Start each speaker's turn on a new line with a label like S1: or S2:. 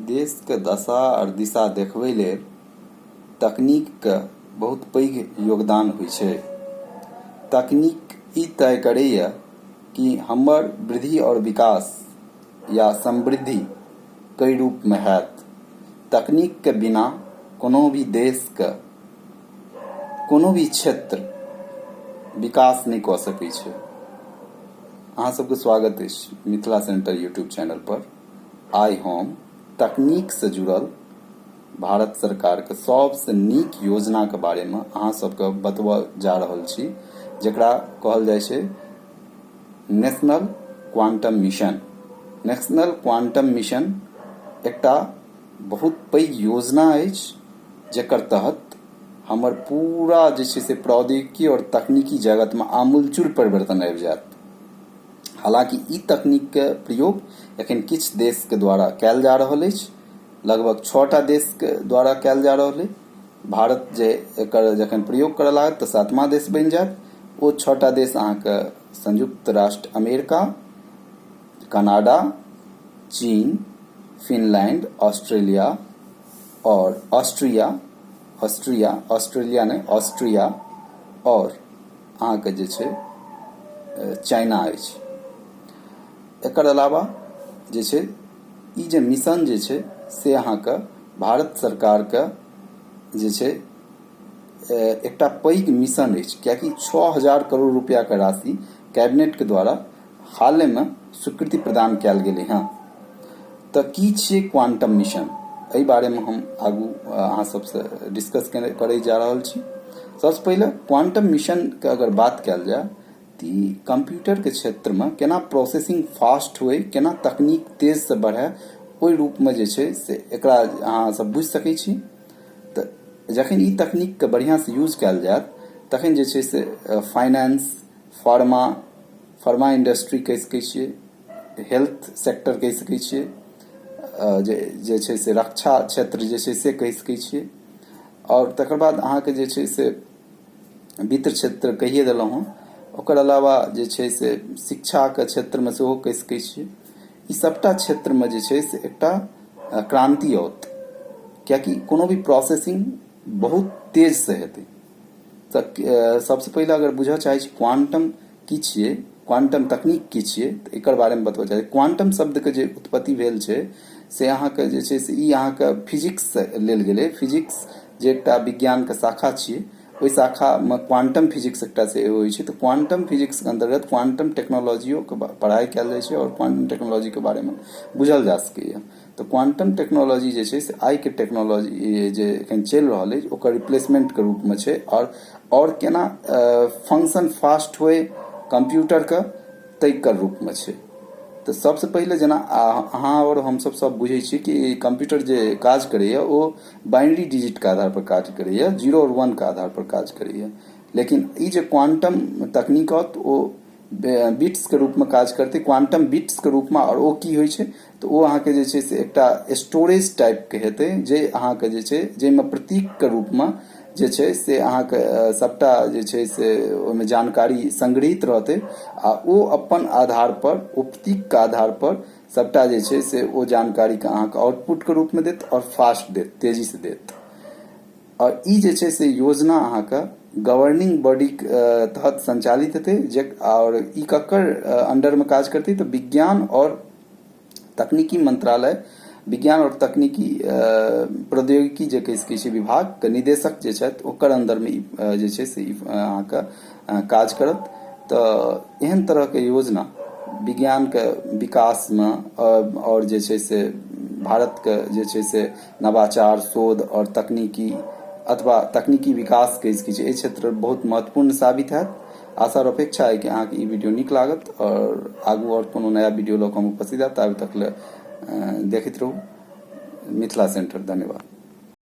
S1: देशके दशा आओर दिशा देखबै लेल तकनीकके बहुत पैघ योगदान होइ छै। तकनीक ई तय करैए कि हमर वृद्धि आओर विकास या समृद्धि कै रूपमे हैत। तकनीकके बिना कोनो भी देशके कोनो भी क्षेत्र विकास नहि कऽ सकै छै। अहाँ सबके स्वागत अछि मिथिला सेंटर यूट्यूब चैनल पर। आइ हम तकनीकसँ जुड़ल भारत सरकारके सबसँ नीक योजनाके बारेमे अहाँ सबके बतबऽ जा रहल छी, जकरा कहल जाइ छै national quantum mission. National quantum mission एकटा बहुत पैघ योजना अछि, जकर तहत हमर पूरा जे छै से प्रौद्योगिकी आओर तकनीकी जगतमे आमूलचूल परिवर्तन आबि जायत। हालाँकि ई तकनीकके प्रयोग एखन किछु देशके द्वारा कयल जा रहल अछि, लगभग 6टा देशके द्वारा कयल जा रहल अछि। भारत जे एकर जखन प्रयोग करऽ लागत तऽ 7वां देश बनि जायत। ओ 6टा देश अहाँके संयुक्त राष्ट्र अमेरिका, कनाडा, चीन, फिनलैंड, ऑस्ट्रेलिया आओर ऑस्ट्रिया, ऑस्ट्रिया, ऑस्ट्रेलिया नहि, ऑस्ट्रिया आओर अहाँके जे छै चाइना अछि। एकर अलावा जे छै ई जे मिशन जे छै से अहाँके भारत सरकारके जे छै एकटा पैघ मिशन अछि, कियाकि 6000 करोड़ रुपैआके राशि कैबिनेटके द्वारा हालेमे स्वीकृति प्रदान कयल गेलै हँ। तऽ की छियै क्वांटम मिशन, एहि बारेमे हम आगू अहाँ सबसँ डिस्कस करै जा रहल छी। सबसँ पहिले क्वांटम मिशनके अगर बात कयल जाय तऽ ई कम्प्यूटरके क्षेत्रमे केना प्रोसेसिंग फास्ट होइ, केना तकनीक तेजसँ बढ़य, ओहि रूपमे जे छै से एकरा अहाँ सब बुझि सकै छी। तऽ जखन ई तकनीकके बढ़िआँसँ यूज कयल जायत तखन जे छै से फाइनेंस, फार्मा फार्मा इंडस्ट्री कहि सकै छियै, हेल्थ सेक्टर कहि सकै छियै, जे जे छै से रक्षा क्षेत्र जे छै से कहि सकै छियै, आओर तकर बाद अहाँके जे छै से वित्त क्षेत्र कहिए देलहुँ हँ। ओकर अलावा जे छै से शिक्षाके क्षेत्रमे सेहो कहि सकै छियै। ई सभटा क्षेत्रमे जे छै से एकटा क्रान्ति आओत, कियाकि कोनो भी प्रोसेसिंग बहुत तेजसँ हेतै। तऽ सबसँ पहिले अगर बुझऽ चाहै छी क्वांटम की छियै, क्वांटम तकनीक की छियै, तऽ एकर बारेमे बतबऽ चाहै छी। क्वांटम शब्दके जे उत्पत्ति भेल छै से अहाँके जे छै से ई अहाँके फिजिक्ससँ लेल गेलै। फिजिक्स जे एकटा विज्ञानके शाखा छियै, ओहि शाखामे क्वांटम फिजिक्स एकटा से होइ छै। तऽ क्वांटम फिजिक्सके अन्तर्गत क्वांटम टेक्नोलॉजियोके पढ़ाइ कयल जाइ छै आओर क्वांटम टेक्नोलॉजीके बारेमे बुझल जा सकैए। तऽ क्वांटम टेक्नोलॉजी जे छै से आइके टेक्नोलॉजी जे एखन चलि रहल अछि ओकर रिप्लेसमेंटके रूपमे छै, आओर केना फंक्शन फास्ट होइ कम्प्यूटरके ताहिकर रूपमे छै। तऽ सबसँ पहिले जेना अहाँ आओर हमसब सब बुझै छी कि कम्प्यूटर जे काज करैए ओ बाइनरी डिजिटके आधारपर काज करैए, 0 आओर 1 के आधारपर काज करैए। लेकिन ई जे क्वांटम तकनीक आओत ओ बिट्सके रूपमे काज करतै, क्वांटम बिट्सके रूपमे। आओर ओ की होइ छै तऽ ओ अहाँके जे छै से एकटा स्टोरेज टाइपके हेतै, जे अहाँके जे छै जाहिमे प्रतीकके रूपमे जे छै से अहाँके सभटा जे छै से ओहिमे जानकारी संग्रहित रहतै, आ ओ अपन आधारपर, ओ प्रतीकके आधारपर सभटा जे छै से ओ जानकारीके अहाँके आउटपुटके रूपमे देत आओर फास्ट देत, तेजीसँ देत। आओर ई जे छै से योजना अहाँके गवर्निंग बॉडीके तहत संचालित हेतै, जे आओर ई ककर अंडरमे काज करतै तऽ विज्ञान आओर तकनीकी मंत्रालय, विज्ञान आओर तकनीकी प्रौद्योगिकी जे कहि सकै छी विभागके निदेशक जे छथि ओकर अन्दरमे ई जे छै से ई अहाँके काज करत। तऽ एहन तरहके योजना विज्ञानके विकासमे आओर जे छै से भारतके जे छै से नवाचार, शोध आओर तकनीकी अथवा तकनीकी विकास कहि सकै छी एहि क्षेत्रमे बहुत महत्वपूर्ण साबित हैत। आशा आओर अपेक्षा अइ कि अहाँके ई वीडियो नीक लागत आओर आगू आओर कोनो नया वीडियो लऽ कऽ हम उपस्थित हैब। ताबे तक लए देखैत रहू मिथिला सेंटर। धन्यवाद।